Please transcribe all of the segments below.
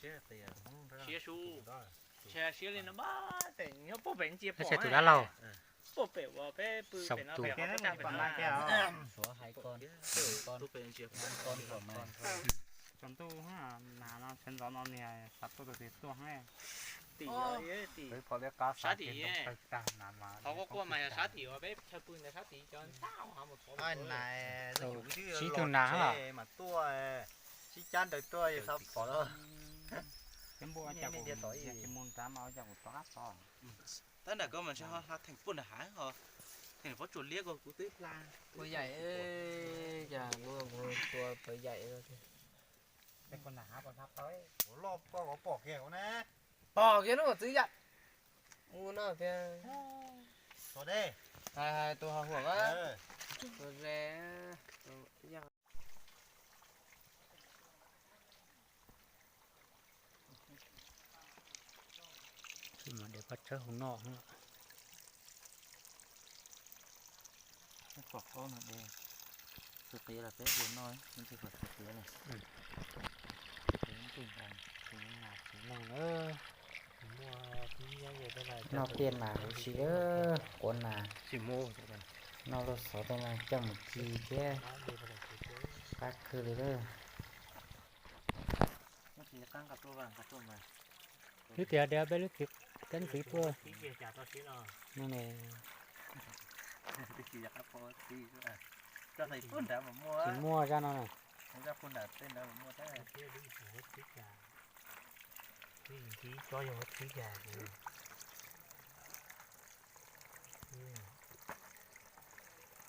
Siav su, siav li no mas nyob puag pem ntsia pom tus dab laug, puag pem uas peb pw pem no pem qhov pob tag pem no. Suav hais ko, ko pom mas. Tsaus ntuj, nas no sawv ntxov no niag xav tuaj tus twg tuaj heev. Tim, sab tim, qhov quaj quaj mas yog sab tim uas peb chaw pw ntawd sab tim cov ntag. Sib tug nas mas tuaj, sib cab nraws tuaj xav pom. Tab nram ko mas ntshe ho hla theem puag nram hav ho, theem pob tsuas liab ko kuv twb hla. Puas yaim, cas kuv tua puas yaim. Loj koj pom kiag na. Pom kiag lub txwv yam. U no tiag. Hais hais tus ho huam a. Tus ze. Tsis mas de paj tsawb hauv no. Pom qaub no de, txwv qiav los peb ua noj, tsis pom txwv qiav li. Noj tiaj nas huv si, quav nas, noj lub xov tej no coj mus ci thiab, qab kawg li lawm. Wb tias de peb lub txiv kab ntxiv tuaj no ne. Tsis muaj zaj no na.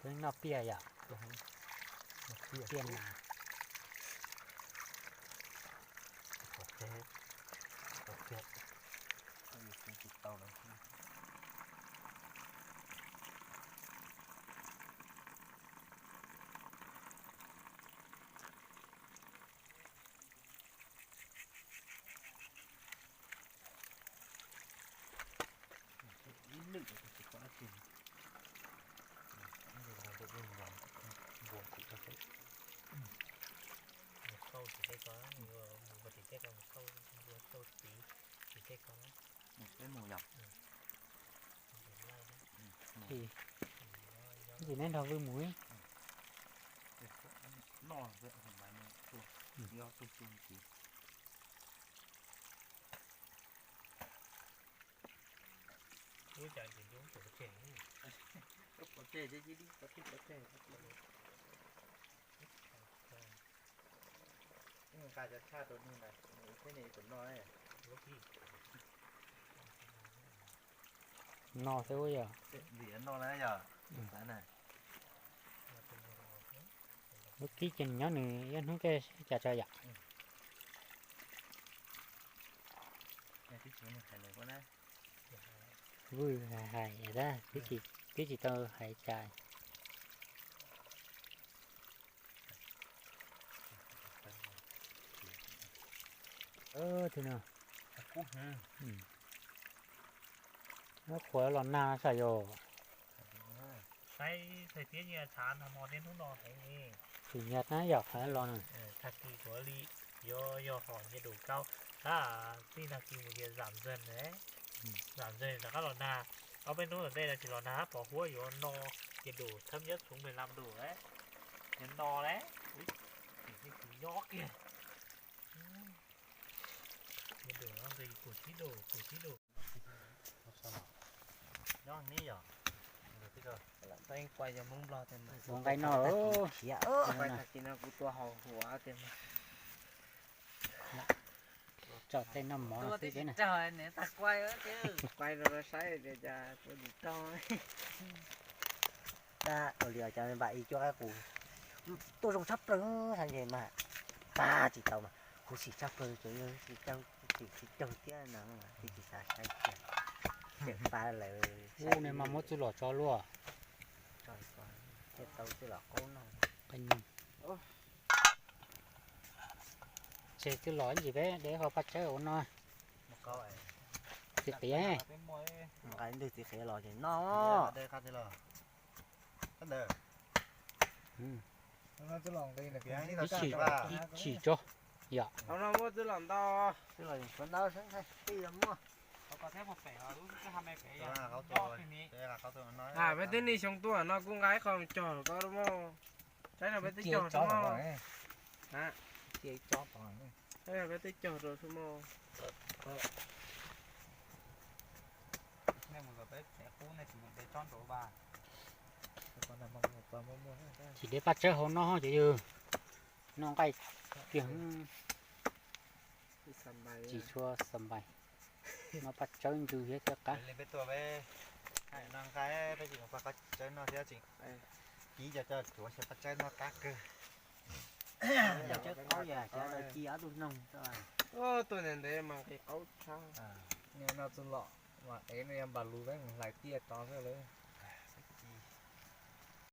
Peb noj piaj yom, piaj nas. Ib lwm tsis pom dab tsi. Npua kuv tau teb. Mus khauj tim tej ko, mus tim tej ko, mus khauj npua khauj txiv tim tej ko. Peb mus yom. Ntsis neb nrog Vwj mus. Noj, pov tseg, pov tseg. Nqa cov tshaj rau nws na, nws thiab nws tus no. No xwb yog. Nws yuav noj na yog. Lub kib ces nws nyob nws ib hnub tej cas tso yom. Vwj hais hais tab twb tsis tau hais cas. Tus no, muab qhuav los nag sav yom. Saib thời tiết như tháng một đến lúc đó thấy nè. Chủ nhật na yom, qhuav los nag. Thời kỳ của Lý do do họ nhiệt độ cao. Đó, tin thời kỳ một giờ giảm dần đấy. Giảm dần rov qab los nag. Ob peb hnub tom ntej no tsis los nag, pom huab yuav no, nhiệt độ thấp nhất xuống mười lăm độ đấy. Yuav no đấy. Ui, nyob kiag. Nhiệt độ nó dày, mười chín độ, mười chín độ. Nyob ni yom. Ua nqaij no, khiav. Kuv tua haus huam tiag. Tso tej noj mov xwb ces na. Quaj rau saib tias cas tua tsis raug. Ua li cas npam ib cuab qab qus tuaj zoo tshaj plaws, txhaj nce mas pab tsis tau mas huv si tshaj plaws, tsis caug thiab no, tsis xav saib kiag. Pab lawm. Ub, nws mas muab txuj lom tso luaj. Tau txuj lom qaub no. Tseg txuj lom ntsis peb de ho paj tsawb ua no. Txiv qiav. Nqa ntwg txiv qiav los ces noj. Ib chim tso. Yog. Hauv no muaj twb los ntau. Peb tib neeg xyoo tuaj no kuj nqa ib qho cog ko muaj. Saib no peb twb cog rau mog. Saib no peb twb cog rau mog. Tsis de paj tsawb hauv no ces yog noj nqaij kiag. Tsis tshua xa npais, noj paj tsawb ntsws thiab thiaj qab. Peb tuaj peb noj nqaij peb tsis mus paj tsawb noj thiab tseem kib cov coj cuav xyaw paj tsawb noj qab kawg. Paj tsawb qaub yam cov daws ci ob tug noog. Tuaj ntev ntev mas nqis qaub tshaj. Noj txuj lom mas ev no yog npam lus peb mus hlais tiaj tod xwb lawm.